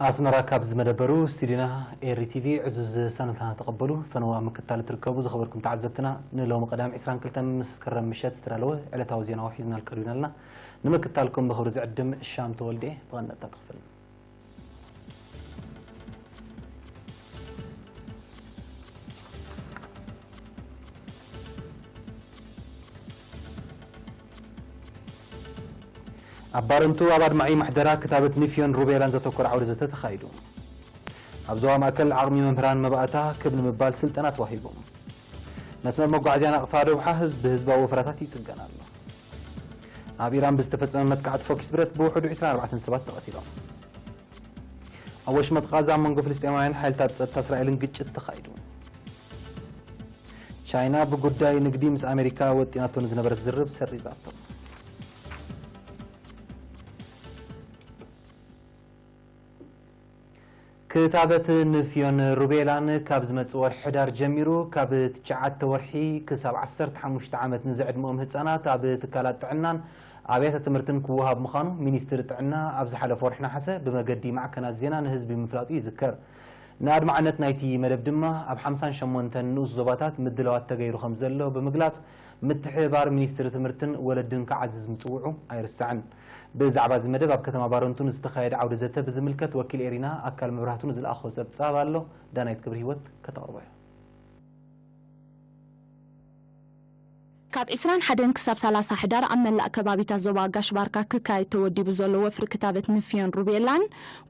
ኣስመራ ካብ ዝመደበሩ ስቱዲዮና ኤሪ ቲቪ ዕዙዝ ሰላምታና ተቐበሉ። ፈነወ ኣብ ምክትታል እትርከቡ ዝኸበርኩም ተዓዘብትና፣ ንሎሚ ቀዳም ዕስራን ክልተን መስከረም ምሸት ዝተዳለወ ዕለታዊ ዜናዊ ሒዝናል ቀሪብና ኣለና። ንምክትታልኩም ብኽብሪ ዝዕድም ሻም ተወልደ። ብቐንዳታት ክፍል ኣብ ባረንቱ ኣብ ኣድማዒ ምሕደራ ክታበት ንፍዮን ሩቤላን ዘተኮረ ዓውደ ዘተ ተኻይዱ። ኣብ ዞባ ማእከል ዓቕሚ መምህራን መባእታ ክብ ንምባል ስልጠና ተዋሂቡ። መስመር መጓዓዝያ ናቕፋ ዶብሓ ህዝብ ብህዝባዊ ወፈራታት ይጽገን ኣሎ። ኣብ ኢራን ብዝተፈጸመ መጥቃዕቲ ፎኪስ ብረት ብውሕዱ ዕስራን ኣርባዕተን ሰባት ተቐቲሎም። ኣብ ወሽመጥ ቓዛ ኣብ መንጎ ፍልስጤማውያን ሓይልታት ጸጥታ እስራኤልን ግጭት ተኻይዱ። ቻይና ብጉዳይ ንግዲ ምስ ኣሜሪካ ወጢናቶ ንዝነበረት ዝርርብ ሰሪዛቶ። ክታበት ንፍዮን ሩቤላን ካብ ዝመጽእ ወርሒ ሕዳር ጀሚሩ ካብ ትሽዓተ ወርሒ ክሳብ ዓሰርተ ሓሙሽተ ዓመት ንዝዕድመኦም ህጻናት ኣብ ትካላት ጥዕናን ኣብያተ ትምህርትን ክወሃብ ምዃኑ ሚኒስትሪ ጥዕና ኣብ ዝሓለፈ ወርሒ ነሓሰ ብመገዲ ማዕከናት ዜና ንህዝቢ ምፍላጡ ይዝከር። ንኣድማዕነት ናይቲ መደብ ድማ ኣብ ሓምሳን ሸሞንተን ንኡስ ዞባታት ምድላዋት ተገይሩ ከም ዘሎ ብምግላጽ፣ ምትሕብባር ሚኒስትሪ ትምህርትን ወለድን ክዓዝዝ ምጽውዑ ኣይርሳዕን። ብዛዕባ እዚ መደብ ኣብ ከተማ ባረንቱ ንዝተኻየደ ዓውደ ዘተ ብዝምልከት ወኪል ኤሪና ኣካል መብራህቱ ንዝለኣኾ ጸብጻብ ኣሎ። ዳናይት ክብሪ ህይወት ከተቕርቦ እያ። ካብ ዕስራን ሓደን ክሳብ ሰላሳ ሕዳር ኣብ መላእ ከባቢታት ዞባ ጋሽ ባርካ ክካየድ ተወዲቡ ዘሎ ወፍሪ ክታበት ንፍዮን ሩቤላን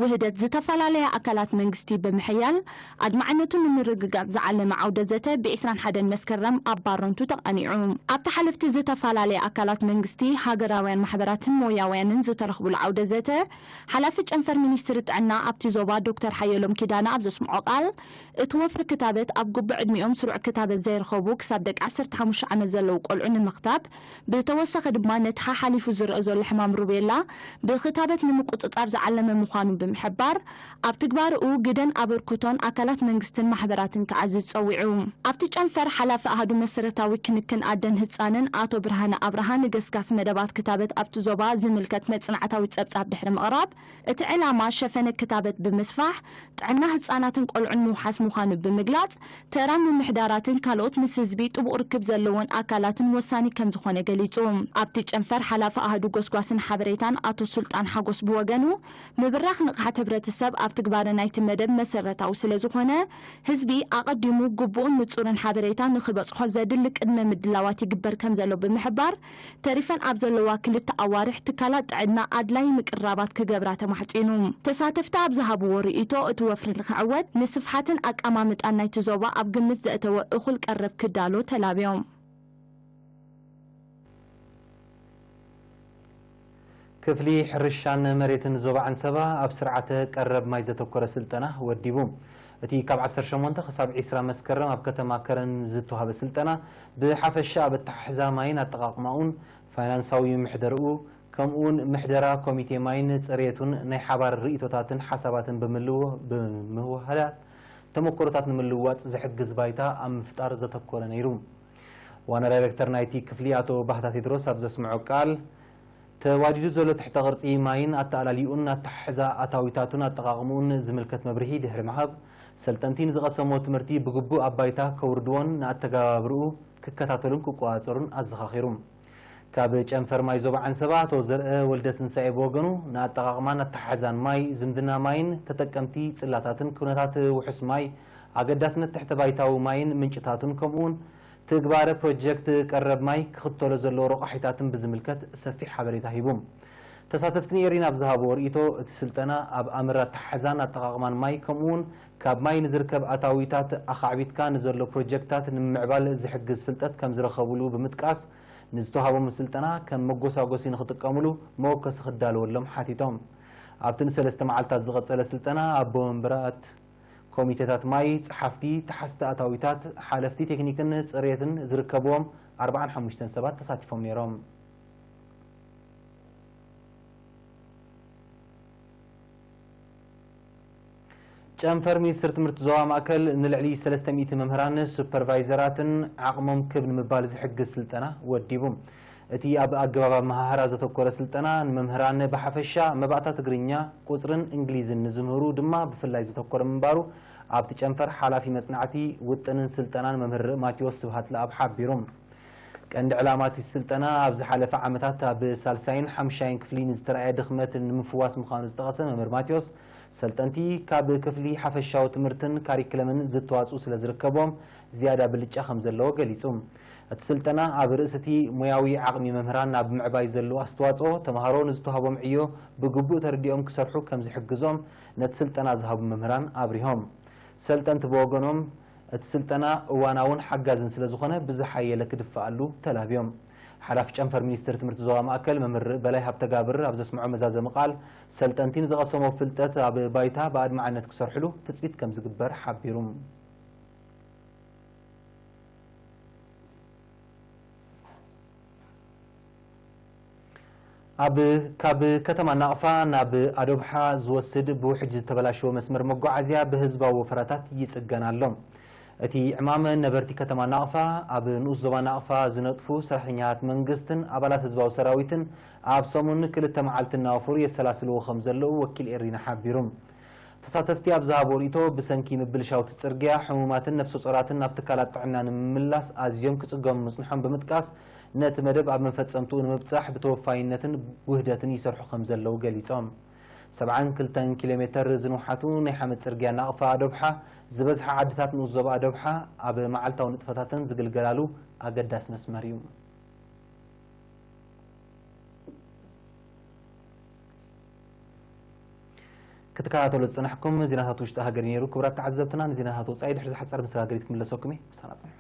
ውህደት ዝተፈላለያ ኣካላት መንግስቲ ብምሕያል ኣድማዕነቱ ንምርግጋጽ ዝዓለመ ዓውደ ዘተ ብ ዕስራን ሓደን መስከረም ኣብ ባረንቱ ተቓኒዑ። ኣብቲ ሓለፍቲ ዝተፈላለያ ኣካላት መንግስቲ፣ ሃገራውያን ማሕበራትን ሞያውያንን ዝተረኽቡሉ ዓውደ ዘተ፣ ሓላፊ ጨንፈር ሚኒስትሪ ጥዕና ኣብቲ ዞባ ዶክተር ሓየሎም ኪዳነ ኣብ ዘስምዖ ቃል፣ እቲ ወፍሪ ክታበት ኣብ ግቡእ ዕድሚኦም ስሩዕ ክታበት ዘይረኸቡ ክሳብ ደቂ ዓሰርተ ሓሙሽተ ዓመት ዘለዉ ቆልዑ ንምኽታብ፣ ብተወሳኺ ድማ ነቲ ሓሓሊፉ ዝረአ ዘሎ ሕማም ሩቤላ ብክታበት ንምቁጽጻር ዝዓለመ ምዃኑ ብምሕባር፣ ኣብ ትግባርኡ ግደን ኣበርክቶን ኣካላት መንግስትን ማሕበራትን ክዓዝዝ ጸዊዑ። ኣብቲ ጨንፈር ሓላፊ ኣሃዱ መሰረታዊ ክንክን ኣደን ህጻንን ኣቶ ብርሃነ ኣብርሃ ንገስጋስ መደባት ክታበት ኣብቲ ዞባ ዝምልከት መጽናዕታዊ ጸብጻብ ድሕሪ ምቕራብ፣ እቲ ዕላማ ሸፈነ ክታበት ብምስፋሕ ጥዕና ህጻናትን ቆልዑን ምውሓስ ምዃኑ ብምግላጽ፣ ተራ ምምሕዳራትን ካልኦት ምስ ህዝቢ ጥቡቕ ርክብ ዘለዎን ኣካላትን ወሳኒ ከም ዝኾነ ገሊጹ። ኣብቲ ጨንፈር ሓላፊ ኣሃዱ ጎስጓስን ሓበሬታን ኣቶ ሱልጣን ሓጎስ ብወገኑ፣ ምብራኽ ንቕሓት ሕብረተሰብ ኣብ ትግባረ ናይቲ መደብ መሰረታዊ ስለ ዝኾነ፣ ህዝቢ ኣቐዲሙ ግቡእን ንጹርን ሓበሬታ ንኽበጽሖ ዘድሊ ቅድመ ምድላዋት ይግበር ከም ዘሎ ብምሕባር፣ ተሪፈን ኣብ ዘለዋ ክልተ ኣዋርሕ ትካላት ጥዕና ኣድላዪ ምቅርራባት ክገብራ ተማሕጺኑ። ተሳተፍቲ ኣብ ዝሃብዎ ርእይቶ፣ እቲ ወፍሪ ንኽዕወት ንስፍሓትን ኣቀማምጣን ናይቲ ዞባ ኣብ ግምት ዘእተወ እኹል ቀረብ ክዳሎ ተላብዮም። ክፍሊ ሕርሻን መሬትን ዞባ ዓንሰባ ኣብ ስርዓተ ቀረብ ማይ ዘተኮረ ስልጠና ወዲቡ። እቲ ካብ ዓሰርተ ሸሞንተ ክሳብ ዕስራ መስከረም ኣብ ከተማ ከረን ዝተዋህበ ስልጠና፣ ብሓፈሻ ኣብ ኣተሓሕዛ ማይን ኣጠቓቕማኡን፣ ፋይናንሳዊ ምሕደርኡ፣ ከምኡውን ምሕደራ ኮሚቴ ማይን ጽሬቱን ናይ ሓባር ርእይቶታትን ሓሳባትን ብምልዎ-፣ ብምውህሃድ ተመክሮታት ንምልውዋጥ ዝሕግዝ ባይታ ኣብ ምፍጣር ዘተኮረ ነይሩ። ዋና ዳይሬክተር ናይቲ ክፍሊ ኣቶ ባህታ ቴድሮስ ኣብ ዘስምዖ ቃል፣ ተዋዲዱ ዘሎ ትሕተ ቅርጺ ማይን ኣተኣላሊኡን ኣተሓሕዛ ኣታዊታቱን ኣጠቓቕምኡን ዝምልከት መብርሂ ድሕሪ ምሃብ፣ ሰልጠንቲ ንዝቐሰምዎ ትምህርቲ ብግቡእ ኣብ ባይታ ከውርድዎን ንኣተገባብርኡ ክከታተሉን ክቆጻጸሩን ኣዘኻኺሩ። ካብ ጨንፈር ማይ ዞባ ዓንሰባ ኣቶ ዘርአ ወልደ ትንሳኤ ብወገኑ፣ ንኣጠቓቕማን ኣተሓሕዛን ማይ፣ ዝምድና ማይን ተጠቀምቲ ጽላታትን ኩነታት ውሑስ ማይ፣ ኣገዳስነት ትሕተ ባይታዊ ማይን ምንጭታቱን ከምኡውን ትግባረ ፕሮጀክት ቀረብ ማይ ክኽተሎ ዘለዎ ረቋሒታትን ብዝምልከት ሰፊሕ ሓበሬታ ሂቡ። ተሳተፍቲ ንኤሪና ኣብ ዝሃብዎ ርእይቶ፣ እቲ ስልጠና ኣብ ኣምር ኣተሓሕዛን ኣጠቓቕማን ማይ ከምኡውን ካብ ማይ ንዝርከብ ኣታዊታት ኣኻዕቢትካ ንዘሎ ፕሮጀክታት ንምምዕባል ዝሕግዝ ፍልጠት ከም ዝረኸብሉ ብምጥቃስ፣ ንዝተዋህቦም ስልጠና ከም መጎሳጎሲ ንኽጥቀምሉ መወከሲ ክዳለወሎም ሓቲቶም። ኣብቲ ንሰለስተ መዓልታት ዝቐጸለ ስልጠና ኣቦ መንበራት ኮሚቴታት ማይ፣ ጸሓፍቲ፣ ተሓዝቲ ኣታዊታት፣ ሓለፍቲ ቴክኒክን ጽሬትን ዝርከብዎም ኣርባዓን ሓሙሽተን ሰባት ተሳቲፎም ነይሮም። ጨንፈር ሚኒስትሪ ትምህርቲ ዞባ ማእከል ንልዕሊ ሰለስተ ሚእቲ መምህራን ሱፐርቫይዘራትን ዓቕሞም ክብ ንምባል ዝሕግዝ ስልጠና ወዲቡ። እቲ ኣብ ኣገባብ ኣመሃህራ ዘተኮረ ስልጠና ንመምህራን ብሓፈሻ መባእታ ትግርኛ፣ ቁጽርን እንግሊዝን ንዝምህሩ ድማ ብፍላይ ዘተኮረ ምንባሩ ኣብቲ ጨንፈር ሓላፊ መጽናዕቲ ውጥንን ስልጠናን መምህር ማቴዎስ ስብሃት ለኣብ ሓቢሩ። ቀንዲ ዕላማ እቲ ስልጠና ኣብ ዝሓለፈ ዓመታት ኣብ ሳልሳይን ሓምሻይን ክፍሊ ንዝተረኣየ ድኽመት ንምፍዋስ ምዃኑ ዝጠቐሰ መምህር ማቴዎስ፣ ሰልጠንቲ ካብ ክፍሊ ሓፈሻዊ ትምህርትን ካሪክለምን ዝተዋጽኡ ስለ ዝርከቦም ዝያዳ ብልጫ ከም ዘለዎ ገሊጹ። እቲ ስልጠና ኣብ ርእሲ እቲ ሞያዊ ዓቕሚ መምህራን ኣብ ምዕባይ ዘለዎ ኣስተዋጽኦ፣ ተምሃሮ ንዝተዋህቦም ዕዮ ብግቡእ ተረዲኦም ክሰርሑ ከም ዝሕግዞም ነቲ ስልጠና ዝሃቡ መምህራን ኣብሪሆም። ሰልጠንቲ ብወገኖም፣ እቲ ስልጠና እዋናውን ሓጋዝን ስለ ዝኾነ ብዝሓየለ ክድፈኣሉ ተላብዮም። ሓላፊ ጨንፈር ሚኒስትሪ ትምህርቲ ዞባ ማእከል መምህር በላይ ሃብተጋብር ኣብ ዘስምዖ መዛዘሚ ቃል፣ ሰልጠንቲ ንዝቐሰሞ ፍልጠት ኣብ ባይታ ብኣድማዕነት ክሰርሕሉ ትጽቢት ከም ዝግበር ሓቢሩ። ኣብ ካብ ከተማ ናቕፋ ናብ ኣዶብሓ ዝወስድ ብውሕጅ ዝተበላሸወ መስመር መጓዓዝያ ብህዝባዊ ወፈራታት ይጽገን ኣሎ። እቲ ዕማም ነበርቲ ከተማ ናቕፋ፣ ኣብ ንኡስ ዞባ ናቕፋ ዝነጥፉ ሰራሕተኛታት መንግስትን ኣባላት ህዝባዊ ሰራዊትን ኣብ ሰሙን ክልተ መዓልቲ እናወፈሩ የሰላስልዎ ከም ዘለዉ ወኪል ኤሪና ሓቢሩ። ተሳተፍቲ ኣብ ዝሃቦ ርእይቶ፣ ብሰንኪ ምብልሻው እቲ ጽርግያ፣ ሕሙማትን ነፍሰ ጾራትን ናብ ትካላት ጥዕና ንምምላስ ኣዝዮም ክጽገሙ ምጽንሖም ብምጥቃስ፣ ነቲ መደብ ኣብ መፈጸምትኡ ንምብጻሕ ብተወፋይነትን ውህደትን ይሰርሑ ከም ዘለዉ ገሊጾም። ሰብዓን ክልተን ኪሎ ሜተር ዝንውሓቱ ናይ ሓመድ ጽርግያ ናቕፋ ኣዶብሓ፣ ዝበዝሓ ዓድታት ንኡስ ዞባ ኣዶብሓ ኣብ መዓልታዊ ንጥፈታተን ዝግልገላሉ ኣገዳሲ መስመር እዩ። ክትከታተሉ ዝጸናሕኩም ዜናታት ውሽጢ ሃገር ነይሩ። ክቡራት ተዓዘብትና፣ ንዜናታት ወጻኢ ድሕሪ ዝሓጸረ መሰጋገሪ ክትምለሰኩም እየ። ምሳና ጽንሑ።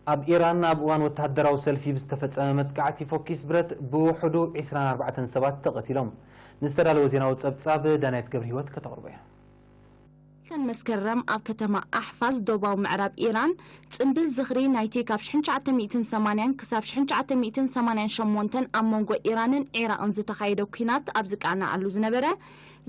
ኣብ ኢራን ኣብ እዋን ወተሃደራዊ ሰልፊ ብዝተፈጸመ መጥቃዕቲ ፎኪስ ብረት ብውሕዱ ዕስራን ኣርባዕተን ሰባት ተቐቲሎም። ንዝተዳለወ ዜናዊ ጸብጻብ ዳናይት ገብረ ህይወት ከተቕርቦ እያ። ተን መስከረም ኣብ ከተማ ኣሕፋዝ ደቡባዊ ምዕራብ ኢራን ጽምብል ዝኽሪ ናይቲ ካብ ሽሕን ትሽዓተ ሚእትን ሰማንያን ክሳብ ሽሕን ትሽዓተ ሚእትን ሰማንያን ሸሞንተን ኣብ መንጎ ኢራንን ዒራቕን ዝተኻየደ ኲናት ኣብ ዝቃናኣሉ ዝነበረ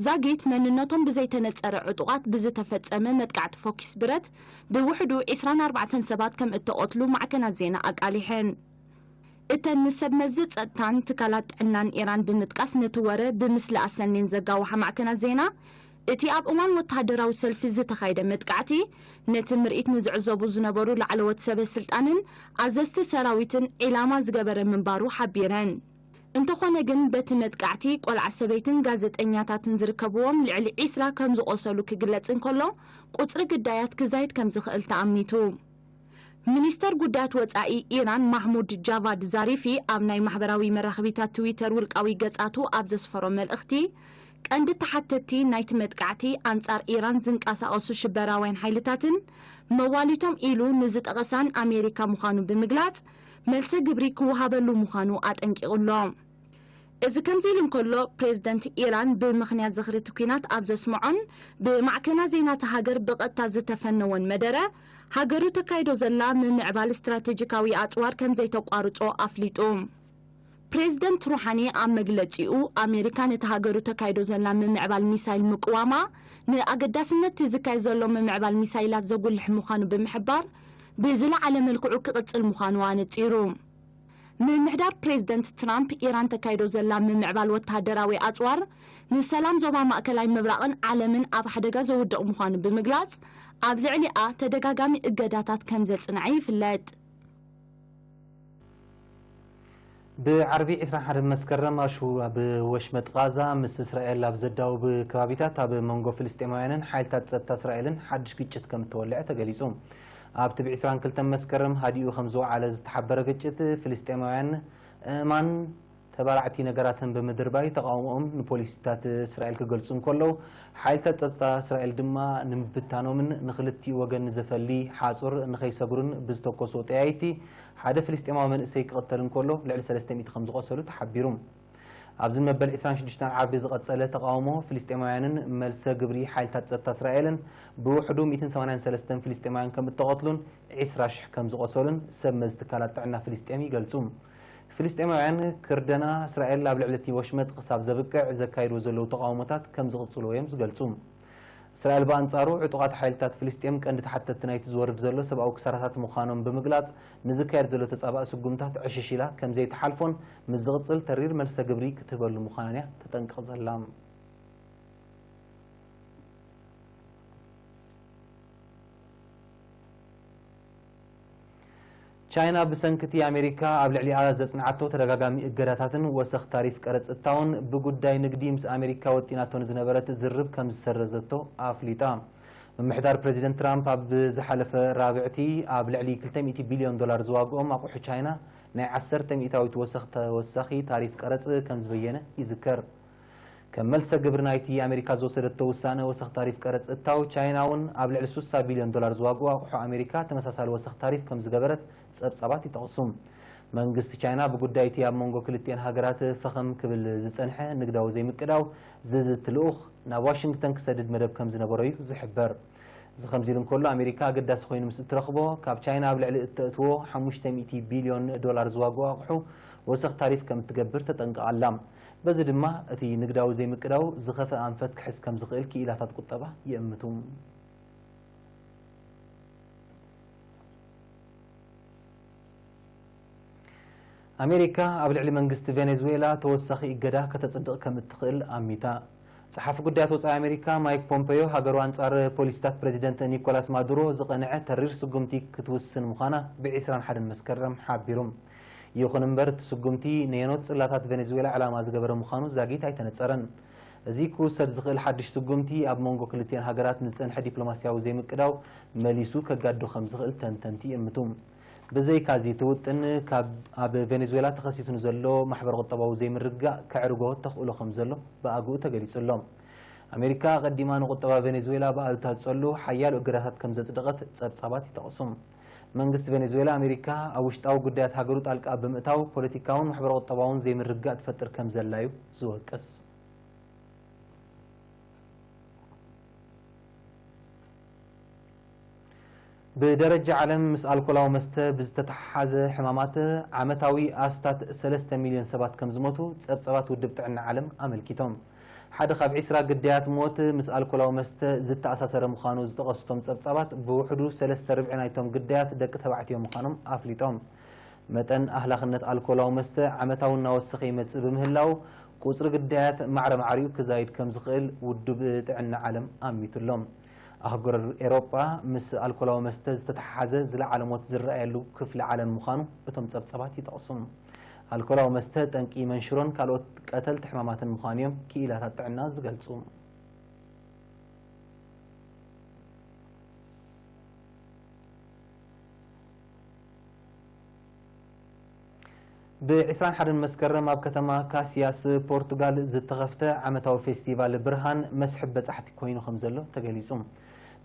ዛጊት መንነቶም ብዘይተነጸረ ዕጡቓት ብዝተፈጸመ መጥቃዕቲ ፎኪስ ብረት ብውሕዱ ዕስራን ኣርባዕተን ሰባት ከም እተቐትሉ ማዕከናት ዜና ኣቃሊሐን። እተን ንሰብ መዚ ጸጥታን ትካላት ጥዕናን ኢራን ብምጥቃስ ነቲ ወረ ብምስሊ ኣሰንየን ዘጋውሓ ማዕከናት ዜና፣ እቲ ኣብ እዋን ወተሃደራዊ ሰልፊ ዝተኻየደ መጥቃዕቲ፣ ነቲ ምርኢት ንዝዕዘቡ ዝነበሩ ላዕለዎት ሰበ ስልጣንን ኣዘዝቲ ሰራዊትን ዒላማ ዝገበረ ምንባሩ ሓቢረን። እንተኾነ ግን፣ በቲ መጥቃዕቲ ቆልዓ ሰበይትን ጋዜጠኛታትን ዝርከብዎም ልዕሊ ዒስራ ከም ዝቖሰሉ ክግለጽ እንከሎ፣ ቁጽሪ ግዳያት ክዛይድ ከም ዝኽእል ተኣሚቱ። ሚኒስተር ጉዳያት ወጻኢ ኢራን ማሕሙድ ጃቫድ ዛሪፊ ኣብ ናይ ማሕበራዊ መራኸቢታት ትዊተር ውልቃዊ ገጻቱ ኣብ ዘስፈሮ መልእኽቲ፣ ቀንዲ ተሓተትቲ ናይቲ መጥቃዕቲ ኣንጻር ኢራን ዝንቀሳቐሱ ሽበራውያን ሓይልታትን መዋሊቶም ኢሉ ንዝጠቐሳን ኣሜሪካ ምዃኑ ብምግላጽ፣ መልሰ ግብሪ ክወሃበሉ ምዃኑ ኣጠንቂቑ ኣሎ። እዚ ከምዚ ኢሉ እንከሎ፣ ፕሬዝደንት ኢራን ብምኽንያት ዝኽሪ እቲ ኲናት ኣብ ዘስምዖን ብማዕከናት ዜና እታ ሃገር ብቐጥታ ዝተፈነወን መደረ፣ ሃገሩ ተካይዶ ዘላ ምምዕባል ስትራቴጂካዊ ኣጽዋር ከም ዘይተቋርጾ ኣፍሊጡ። ፕሬዝደንት ሩሓኒ ኣብ መግለጺኡ፣ ኣሜሪካ ነቲ ሃገሩ ተካይዶ ዘላ ምምዕባል ሚሳይል ምቅዋማ፣ ንኣገዳስነት እቲ ዝካየድ ዘሎ ምምዕባል ሚሳይላት ዘጉልሕ ምዃኑ ብምሕባር፣ ብዝለዓለ መልክዑ ክቕጽል ምዃኑ ኣነጺሩ። ምምሕዳር ፕሬዝደንት ትራምፕ፣ ኢራን ተካይዶ ዘላ ምምዕባል ወተሃደራዊ ኣጽዋር፣ ንሰላም ዞባ ማእከላይ ምብራቕን ዓለምን ኣብ ሓደጋ ዘውድቕ ምዃኑ ብምግላጽ፣ ኣብ ልዕሊኣ ተደጋጋሚ እገዳታት ከም ዘጽንዐ ይፍለጥ። ብዓርቢ ዕስራን ሓደን መስከረም ኣሹ ኣብ ወሽመጥ ቓዛ ምስ እስራኤል ኣብ ዘዳውብ ከባቢታት ኣብ መንጎ ፍልስጤማውያንን ሓይልታት ጸጥታ እስራኤልን ሓድሽ ግጭት ከም እተወልዐ ተገሊጹ። ኣብቲ ብ ዕስራን ክልተን መስከረም ሃዲኡ ከም ዝወዓለ ዝተሓበረ ግጭት፣ ፍልስጤማውያን እማን ተባራዕቲ ነገራትን ብምድርባይ ተቓውሞኦም ንፖሊሲታት እስራኤል ክገልጹ እንከለዉ፣ ሓይልታት ጸጥታ እስራኤል ድማ ንምብታኖምን ንኽልቲኡ ወገን ንዘፈሊ ሓጹር ንኸይሰግሩን ብዝተኮስዎ ጠያይቲ ሓደ ፍልስጤማዊ መንእሰይ ክቕተል እንከሎ፣ ልዕሊ ሰለስተ ሚእቲ ከም ዝቖሰሉ ተሓቢሩ። ኣብዚ መበል ዕስራን ሽዱሽተን ዓርቢ ዝቐጸለ ተቓውሞ ፍልስጤማውያንን መልሰ ግብሪ ሓይልታት ጸጥታ እስራኤልን ብውሕዱ ሚእትን ሰማንያን ሰለስተን ፍልስጤማውያን ከም እተቐትሉን ዕስራ ሽሕ ከም ዝቖሰሉን ሰብ መዚ ትካላት ጥዕና ፍልስጤም ይገልጹ። ፍልስጤማውያን ክርደና እስራኤል ኣብ ልዕሊ እቲ ወሽመጥ ክሳብ ዘብቅዕ ዘካይድዎ ዘለዉ ተቓውሞታት ከም ዝቕጽልዎ እዮም ዝገልጹ። እስራኤል ብኣንጻሩ፣ ዕጡቓት ሓይልታት ፍልስጤም ቀንዲ ተሓተትቲ ናይቲ ዝወርድ ዘሎ ሰብኣዊ ክሳራታት ምዃኖም ብምግላጽ፣ ንዝካየድ ዘሎ ተጻባኢ ስጉምታት ዕሽሽ ኢላ ከም ዘይትሓልፎን ምስ ዝቕጽል ተሪር መልሰ ግብሪ ክትህበሉ ምዃናን እያ ተጠንቅቕ ዘላ። ቻይና ብሰንኪ እቲ ኣሜሪካ ኣብ ልዕሊኣ ዘጽንዓቶ ተደጋጋሚ እገዳታትን ወሰኽ ታሪፍ ቀረጽ እታውን ብጉዳይ ንግዲ ምስ ኣሜሪካ ወጢናቶ ንዝነበረት ዝርርብ ከም ዝሰረዘቶ ኣፍሊጣ። ምምሕዳር ፕረዚደንት ትራምፕ ኣብ ዝሓለፈ ራብዕቲ ኣብ ልዕሊ ክልተ ሚእቲ ቢልዮን ዶላር ዝዋግኦም ኣቑሑ ቻይና ናይ ዓሰርተ ሚእታዊት ወሰኽ ተወሳኺ ታሪፍ ቀረጽ ከም ዝበየነ ይዝከር። ከም መልሰ ግብሪ ናይቲ ኣሜሪካ ዝወሰደቶ ውሳነ ወሰኽ ታሪፍ ቀረጽ እታው፣ ቻይና እውን ኣብ ልዕሊ ስሳ ቢልዮን ዶላር ዝዋግኡ ኣቑሑ ኣሜሪካ ተመሳሳሊ ወሰኽ ታሪፍ ከም ዝገበረት ጸብጻባት ይጠቕሱ። መንግስቲ ቻይና ብጉዳይ እቲ ኣብ መንጎ ክልቲኤን ሃገራት ፈኸም ክብል ዝጸንሐ ንግዳዊ ዘይምቅዳው ዝዝቲ ልኡኽ ናብ ዋሽንግተን ክሰድድ መደብ ከም ዝነበሮ እዩ ዝሕበር። እዚ ከምዚ ኢሉ እንከሎ፣ ኣሜሪካ ኣገዳሲ ኮይኑ ምስ እትረኽቦ፣ ካብ ቻይና ኣብ ልዕሊ እተእትዎ ሓሙሽተ ሚእቲ ቢልዮን ዶላር ዝዋግኡ ኣቑሑ ወሰኽ ታሪፍ ከም እትገብር ተጠንቅቕ ኣላ። በዚ ድማ እቲ ንግዳዊ ዘይምቅዳው ዝኸፍአ ኣንፈት ክሕዝ ከም ዝኽእል ክኢላታት ቁጠባ ይእምቱ። ኣሜሪካ ኣብ ልዕሊ መንግስቲ ቬኔዙዌላ ተወሳኺ እገዳ ከተጽድቕ ከም እትኽእል ኣሚታ። ጸሓፊ ጉዳያት ወጻኢ ኣሜሪካ ማይክ ፖምፔዮ፣ ሃገሩ ኣንጻር ፖሊሲታት ፕረዚደንት ኒኮላስ ማዱሮ ዝቐንዐ ተሪር ስጉምቲ ክትውስን ምዃና ብዒስራን ሓደን መስከረም ሓቢሩ። ይኹን እምበር፣ እቲ ስጉምቲ ነየኖት ጽላታት ቬኔዙዌላ ዕላማ ዝገበረ ምዃኑ ዛጊት ኣይተነጸረን። እዚ ክውሰድ ዝኽእል ሓድሽ ስጉምቲ፣ ኣብ መንጎ ክልቲኤን ሃገራት ንዝጸንሐ ዲፕሎማስያዊ ዘይምቅዳው መሊሱ ከጋድዶ ከም ዝኽእል ተንተንቲ ይእምቱ። ብዘይካዚ፣ እቲ ውጥን ካብ ኣብ ቬኔዙዌላ ተኸሲቱ ንዘሎ ማሕበረ ቁጠባዊ ዘይምርግጋእ ከዕርጎ ተኽእሎ ከም ዘሎ ብኣግኡ ተገሊጹ ኣሎ። ኣሜሪካ ኣቐዲማ ንቁጠባ ቬኔዙዌላ ብኣሉታ ዝጸሉ ሓያሎ እገዳታት ከም ዘጽደቐት ጸብጻባት ይጠቕሱ። መንግስቲ ቬኔዙዌላ፣ ኣሜሪካ ኣብ ውሽጣዊ ጉዳያት ሃገሩ ጣልቃ ብምእታው ፖለቲካውን ማሕበረ ቁጠባውን ዘይምርግጋእ ትፈጥር ከም ዘላ እዩ ዝወቅስ። ብደረጃ ዓለም ምስ ኣልኮላዊ መስተ ብዝተተሓሓዘ ሕማማት ዓመታዊ ኣስታት ሰለስተ ሚልዮን ሰባት ከም ዝሞቱ ጸብጻባት ውድብ ጥዕና ዓለም ኣመልኪቶም። ሓደ ካብ ዒስራ ግዳያት ሞት ምስ ኣልኮላዊ መስተ ዝተኣሳሰረ ምዃኑ ዝጠቐሱ እቶም ጸብጻባት፣ ብውሕዱ ሰለስተ ርብዒ ናይቶም ግዳያት ደቂ ተባዕትዮ ምዃኖም ኣፍሊጦም። መጠን ኣህላኽነት ኣልኮላዊ መስተ ዓመታዊ እናወሰኸ ይመጽእ ብምህላው፣ ቁጽሪ ግዳያት ማዕረ ማዕሪኡ ክዛይድ ከም ዝኽእል ውድብ ጥዕና ዓለም ኣሚቱ ኣሎ። ኣህጉር ኤሮጳ ምስ ኣልኮላዊ መስተ ዝተተሓሓዘ ዝለዓለ ሞት ዝረኣየሉ ክፍሊ ዓለም ምዃኑ እቶም ጸብጻባት ይጠቕሱ። ኣልኮላዊ መስተ ጠንቂ መንሽሮን ካልኦት ቀተልቲ ሕማማትን ምዃኑ እዮም ክኢላታት ጥዕና ዝገልጹ። ብ ዕስራን ሓደን መስከረም ኣብ ከተማ ካስያስ ፖርቱጋል ዝተኸፍተ ዓመታዊ ፌስቲቫል ብርሃን መስሕብ በጻሕቲ ኮይኑ ከም ዘሎ ተገሊጹ።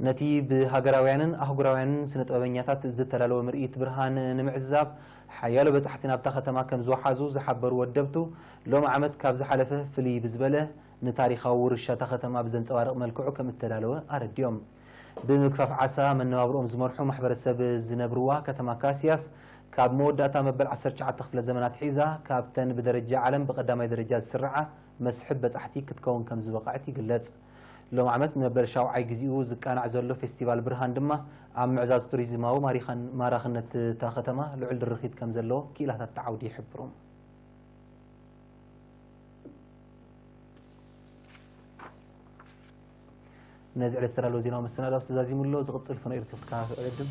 ነቲ ብሃገራውያንን ኣህጉራውያንን ስነ ጥበበኛታት ዝተዳለወ ምርኢት ብርሃን ንምዕዛብ ሓያሎ በጻሕቲ ናብታ ከተማ ከም ዝወሓዙ ዝሓበሩ ወደብቱ፣ ሎም ዓመት ካብ ዝሓለፈ ፍልይ ብዝበለ ንታሪኻዊ ውርሻ እታ ከተማ ብዘንጸባርቕ መልክዑ ከም እተዳለወ ኣረዲኦም። ብምግፋፍ ዓሳ መነባብርኦም ዝመርሑ ማሕበረሰብ ዝነብርዋ ከተማ ካስያስ፣ ካብ መወዳእታ መበል ዓሰርተ ትሽዓተ ክፍለ ዘመን ኣትሒዛ ካብተን ብደረጃ ዓለም ብቐዳማይ ደረጃ ዝስርዓ መስሕብ በጻሕቲ ክትከውን ከም ዝበቐዐት ይግለጽ። ሎም ዓመት ንመበል ሻውዓይ ግዜኡ ዝቃናዕ ዘሎ ፌስቲቫል ብርሃን ድማ፣ ኣብ ምዕዛዝ ቱሪዝማዊ ማሪኸን-፣ ማራኽነት እታ ከተማ ልዑል ድርኺት ከም ዘለዎ ክኢላታት እቲ ዓውዲ ይሕብሩ። ነዚ ዕለት ዝተዳለወ ዜናዊ መሰናዶ ኣብዚ ተዛዚሙ ኣሎ። ዝቕጽል ፍኖ ኤርትራ ክትከታተሉ ዕድም።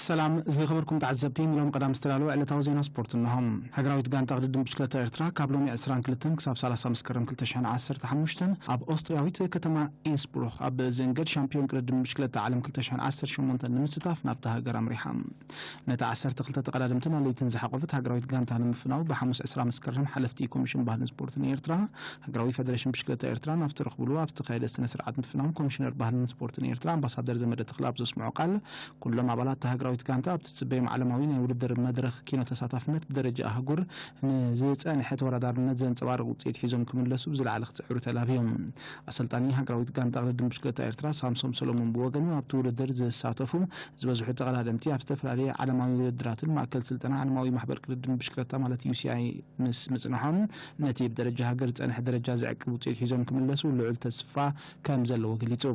ሰላም ዝኸበርኩም ተዓዘብቲ፣ ንሎም ቀዳም ዝተዳለወ ዕለታዊ ዜና ስፖርት እንሆ። ሃገራዊት ጋንታ ቅድድም ብሽክለታ ኤርትራ ካብ ሎሚ ዕስራን ክልተን ክሳብ ሰላሳ መስከረም ክልተ ሽሕን ዓሰርተ ሓሙሽተን ኣብ ኦስትርያዊት ከተማ ኢንስብሩክ ኣብ ዝእንገድ ሻምፒዮን ቅድድም ብሽክለታ ዓለም ክልተ ሽሕን ዓሰርተ ሸሞንተን ንምስታፍ ናብታ ሃገር ኣምሪሓ። ነቲ ዓሰርተ ክልተ ተቐዳደምትን ኣለይትን ዝሓቆፈት ሃገራዊት ጋንታ ንምፍናው ብሓሙስ ዕስራ መስከረም ሓለፍቲ ኮሚሽን ባህልን ስፖርትን ኤርትራ፣ ሃገራዊ ፌደሬሽን ብሽክለታ ኤርትራ ናብቲ ርኽብሉ ኣብ ዝተኻየደ ስነ ስርዓት ምፍናው ኮሚሽነር ባህልን ስፖርትን ኤርትራ ኣምባሳደር ዘመደ ተኽለ ኣብ ዘስምዖ ቃል፣ ኩሎም ኣባላት እታ ሃገራዊት ጋንታ ኣብቲ ዝጽበዮም ዓለማዊ ናይ ውድድር መድረኽ ኪኖ ተሳታፍነት ብደረጃ ኣህጉር ንዝጸንሐ ተወዳዳርነት ዘንጸባርቕ ውጽኢት ሒዞም ክምለሱ ብዝለዓለ ክጽዕሩ ተላብዮም። ኣሰልጣኒ ሃገራዊት ጋንታ ቅድድም ብሽክለታ ኤርትራ ሳምሶም ሰሎሞን ብወገኑ፣ ኣብቲ ውድድር ዝሳተፉ ዝበዝሑ ተቐዳደምቲ ኣብ ዝተፈላለየ ዓለማዊ ውድድራትን ማእከል ስልጠና ዓለማዊ ማሕበር ቅድድም ብሽክለታ ማለት ዩ ሲ ኣይ ምስ ምጽንሖም፣ ነቲ ብደረጃ ሃገር ዝጸንሐ ደረጃ ዘዕቅብ ውጽኢት ሒዞም ክምለሱ ልዑል ተስፋ ከም ዘለዎ ገሊጹ።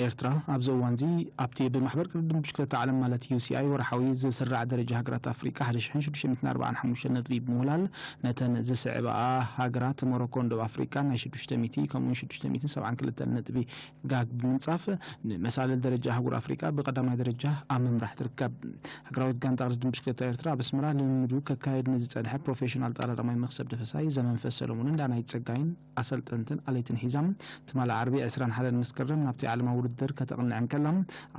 ኤርትራ ኣብዚ እዋንዚ ኣብቲ ብማሕበር ቅድድም ብሽክለታ ዓለም ማለት ዩ ሲ ኣይ ወርሓዊ ዝስራዕ ደረጃ ሃገራት ኣፍሪቃ ሓደ ሽሕን ሽዱሽተ ሚእትን ኣርባዓን ሓሙሽተን ነጥቢ ብምውላል፣ ነተን ዝስዕባኣ ሃገራት ሞሮኮን ደቡብ ኣፍሪቃን ናይ ሽዱሽተ ሚእቲ ከምኡውን ሽዱሽተ ሚእትን ሰብዓን ክልተን ነጥቢ ጋግ ብምንጻፍ፣ ንመሳልል ደረጃ ኣህጉር ኣፍሪቃ ብቐዳማይ ደረጃ ኣብ ምምራሕ ትርከብ። ሃገራዊት ጋንታ ቅድድም ብሽክለታ ኤርትራ ኣብ ኣስመራ ልምምዱ ከካየድ ንዝጸንሐ ፕሮፌሽናል ጠራዳማይ መኽሰብ ደፈሳይ ዘመንፈስ ሰለሙንን ዳናይት ጸጋይን ኣሰልጠንትን ኣለይትን ሒዛ ትማሊ ዓርቢ ዕስራን ሓደን መስከረም ናብቲ ዓለማዊ ውድድር ከተቕንዕ እንከላ፣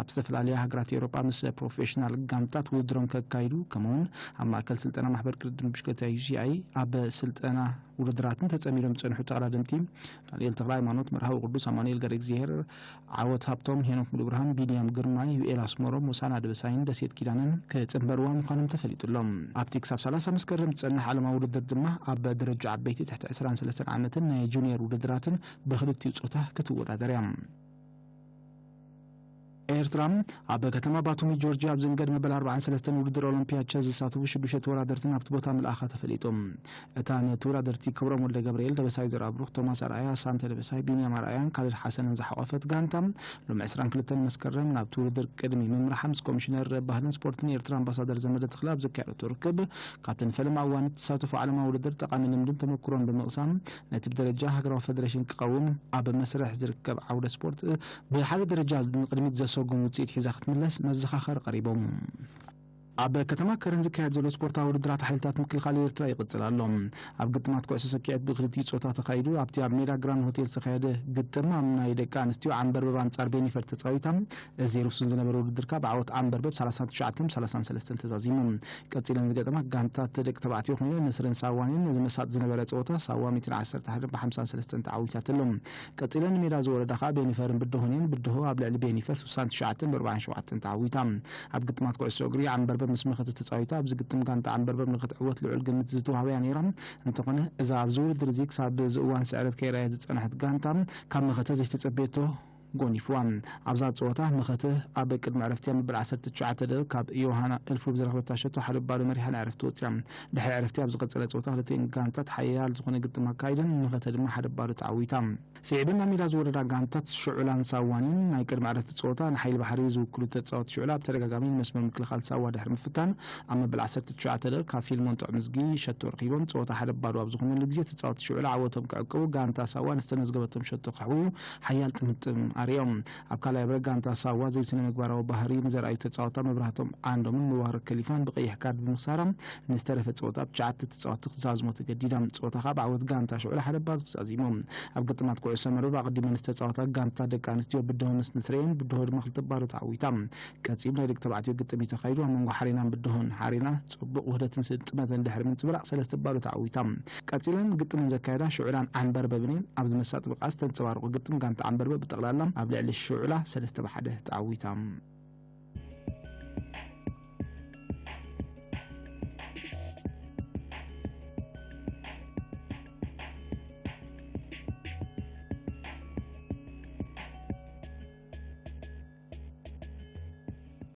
ኣብ ዝተፈላለያ ሃገራት ኤውሮጳ ምስ ፕሮፌሽናል ጋንታት ውድድሮም ከካይዱ፣ ከምኡውን ኣብ ማእከል ስልጠና ማሕበር ቅድድም ብሽክለታ ዩ ሲ ኣይ ኣብ ስልጠና ውድድራትን ተጸሚዶም ዝጸንሑ ተቐዳደምቲ ዳንኤል ተኽለ ሃይማኖት፣ መርሃዊ ቅዱስ፣ ኣማኑኤል ገረግዚሄር፣ ዓወት ሃብቶም፣ ሄኖክ ሙሉብርሃን፣ ቢንያም ግርማይ፣ ዩኤል ኣስመሮም፣ ሆሳና ደበሳይን ደሴት ኪዳነን ክጽንበርዋ ምዃኖም ተፈሊጡ ኣሎ። ኣብቲ ክሳብ ሰላሳ መስከረም ዝጸንሕ ዓለማዊ ውድድር ድማ ኣብ ደረጃ ዓበይቲ ትሕቲ ዕስራን ሰለስተን ዓመትን ናይ ጁኒየር ውድድራትን ብክልቲኡ ጾታ ክትወዳደር እያ። ኤርትራ ኣብ ከተማ ባቱሚ ጆርጅያ ኣብ ዝንገድ መበል ኣርባዓን ሰለስተን ውድድር ኦሎምፒያ ቸስ ዝሳተፉ ሽዱሽተ ተወዳደርቲ ናብቲ ቦታ ምልኣኻ ተፈሊጡ። እታ ንተወዳደርቲ ክብሮም ወልደ ገብርኤል፣ ደበሳይ ዘርኣብሩኽ፣ ቶማስ ኣርኣያ፣ ሳንተ ደበሳይ፣ ቢንያም ኣርኣያን ካልድ ሓሰንን ዝሓቖፈት ጋንታ፣ ሎሚ ዕስራን ክልተን መስከረም ናብቲ ውድድር ቅድሚ ምምራሓ ምስ ኮሚሽነር ባህልን ስፖርትን ኤርትራ ኣምባሳደር ዘመደ ተኽለ ኣብ ዘካየደቶ ርክብ፣ ካብተን ፈለማ እዋን እትሳተፎ ዓለማዊ ውድድር ጠቓሚ ልምድን ተመኩሮን ብምቕሳም፣ ነቲ ብደረጃ ሃገራዊ ፌደሬሽን ክቐውም ኣብ መስርሕ ዝርከብ ዓውደ ስፖርት ብሓደ ደረጃ ንቕድሚት ዘሰጉም ውጽኢት ሒዛ ክትምለስ መዘኻኸሪ ቀሪቦም። ኣብ ከተማ ከረን ዝካየድ ዘሎ ስፖርታዊ ውድድራት ሓይልታት ምክልኻል ኤርትራ ይቕጽል ኣሎ። ኣብ ግጥማት ኩዕሶ ሰኪዐት ብክልቲኡ ጾታ ተኻይዱ፣ ኣብቲ ኣብ ሜዳ ግራንድ ሆቴል ዝተኻየደ ግጥም ኣብ ናይ ደቂ ኣንስትዮ ዓምበርበብ ኣንጻር ቤኒፈር ተጻዊታ፣ ዜሮ ስን ዝነበረ ውድድር ካብ ዓወት ዓምበርበብ ሰላሳን ትሽዓተን ሰላሳን ሰለስተን ተዛዚሙ። ቀጺለን ዝገጠማ ጋንታት ደቂ ተባዕትዮ ኮይነን፣ ንስርን ሳዋኔን ነዚ መሳጥ ዝነበረ ጸወታ ሳዋ ሚእትን ዓሰርተ ሓደን ብሓምሳን ሰለስተን ተዓዊታትሉ። ቀጺለን ንሜዳ ዝወረዳ ከኣ ቤኒፈርን ብድሆን እየን። ብድሆ ኣብ ልዕሊ ቤኒፈር ስሳን ትሽዓተን ብኣርባዓን ሸውዓተን ተዓዊታ። ኣብ ግጥማት ኩዕሶ እግሪ ዓምበርበብ ምስ መኸተ ተጻዊታ፣ ኣብዚ ግጥም ጋንታ ዓምበርበብ ንኽትዕወት ልዑል ግምት ዝተዋህበያ ነይራ። እንተኾነ፣ እዛ ኣብዚ ውድድር እዚ ክሳብ እዚ እዋን ስዕረት ከይረኣየት ዝጸንሐት ጋንታ፣ ካብ መኸተ ዘይተጸበየቶ ጎኒፍዋ። ኣብዛ ጸወታ መኸተ ኣብ ቅድሚ ዕረፍቲ ኣብ መበል ዓሰርተ ትሽዓተ ደቂቕ ካብ ዮሃና እልፉብ ዝረኸበታ ሸቶ ሓደ ባዶ መሪሓ ንዕረፍቲ ወጽያ። ድሕሪ ዕረፍቲ ኣብ ዝቐጸለ ጸወታ ክልቲኤን ጋንታት ሓያል ዝኾነ ግጥም ኣካይደን፣ መኸተ ድማ ሓደ ባዶ ተዓዊታ። ስዒበን ናብ ሜዳ ዝወረዳ ጋንታት ሽዑላን ሳዋኒን ናይ ቅድሚ ዕረፍቲ ጸወታ ንሓይሊ ባሕሪ ዝውክሉ ተጻወቲ ሽዑላ ኣብ ተደጋጋሚ ንመስመር ምክልኻል ሳዋ ድሕሪ ምፍታን ኣብ መበል ዓሰርተ ትሽዓተ ደቂቕ ካብ ፊልሞን ጥዑምዝጊ ሸቶ ረኺቦም ጸወታ ሓደ ባዶ ኣብ ዝኾነሉ ግዜ ተጻወቲ ሽዑላ ዓወቶም ክዕቅቡ ጋንታ ሳዋ ንዝተመዝገበቶም ሸቶ ከሕውዩ ሓያል ጥምጥም ኣርእዮም። ኣብ ካልኣይ ብረግ ጋንታ ሳዋ ዘይስነ ምግባራዊ ባህሪ ንዘርኣዩ ተጻወታ መብራህቶም ዓንዶምን ሙባረክ ከሊፋን ብቀይሕ ካርድ ብምኽሳራ ንዝተረፈ ጸወታ ብትሽዓተ ተጻወቲ ክትዛዝሞ ተገዲዳ። ጸወታ ካብ ዓወት ጋንታ ሽዑላ ሓደ ባዶ ተዛዚሙ። ኣብ ግጥማት ኩዕሶ መርበብ ኣቐዲመን ዝተጻወታ ጋንታ ደቂ ኣንስትዮ ብድሆ ምስ ንስረየን ብድሆ ድማ ክልተ ባዶ ተዓዊታ። ቀጺሉ ናይ ደቂ ተባዕትዮ ግጥም እዩ ተኻይዱ። ኣብ መንጎ ሓሬናን ብድሆን ሓሬና ጽቡቕ ውህደትን ስጥመትን ድሕሪ ምንጽብራቕ ሰለስተ ባዶ ተዓዊታ። ቀጺለን ግጥመን ዘካየዳ ሽዑላን ዓንበርበብን እየን። ኣብዚ መሳጢ ብቕዓት ዝተንጸባረቑ ግጥም ጋንታ ዓንበርበብ ብጠቕላላ ኣብ ልዕሊ ሽዑላ ሰለስተ ብሓደ ተዓዊታ።